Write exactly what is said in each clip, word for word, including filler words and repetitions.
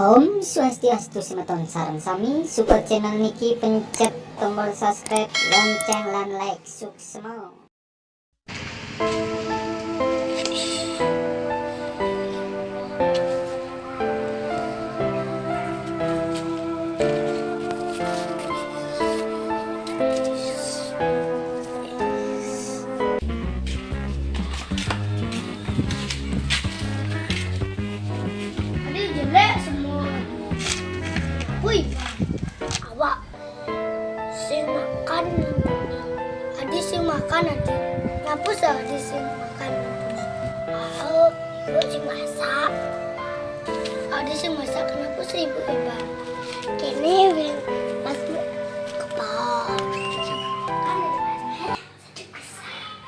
Om Swastiastu semeton sareng sami, support channel niki pencet tombol subscribe, lonceng lan like, suksma. Ade jelek semua. Wih, awak sing makan. Ade sing makan ade. Ngapa sih ade sing makan? Oh, ibu sing masak. Ade sing masak, kenapa sih ibu hebat? Kene wing pas kepala.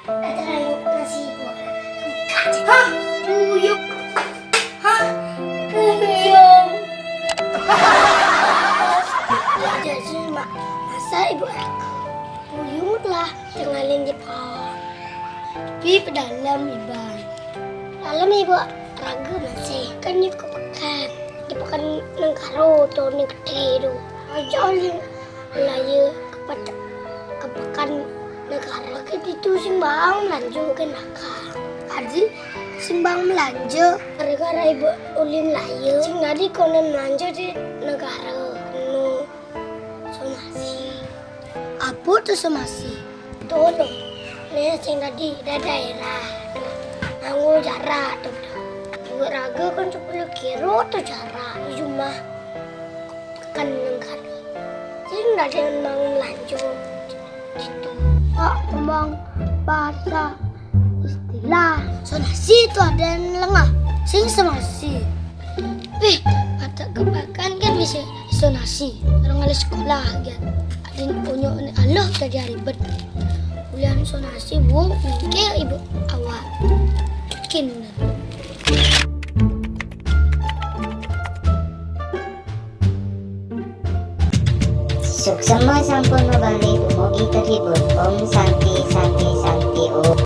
Kan ada nasi ibu. Hah? Puyung. Hah? Puyung. Ya, jadi mak, masa ibu aku puyung lah tinggalin di bawah. Pi pedalam iban. Dalam ibu raga masih kan ni ke pekan. Di pekan nengkaro tu ni gede tu. Aja oleh laya ke pet-, ke pekan negara ke itu simbang melanja ke naka. Adi simbang melanja gara-gara ibu ulin laya. Sing adi konen melanja di negara. No. Somasi. Apa tu somasi? Tu no. Ni sing tadi dah daerah. Tu. Nganggo jarak tu. Ibu raga kan sepuluh kilo tu jarak. Cuma kan nengkar. Sing ada yang melanjut gitu. Pak, memang bahasa istilah. Sonasi tu ada yang lengah. Sing somasi. Wih, mata kepakan kan bisa sonasi. Orang ada sekolah kan. Adin punya Allah tadi ribet. Ulian sonasi bu, mikir ibu awak. Kin. Suksma sampun mabalik, mugi terhibur. Om Santi, Santi, Santi, Om.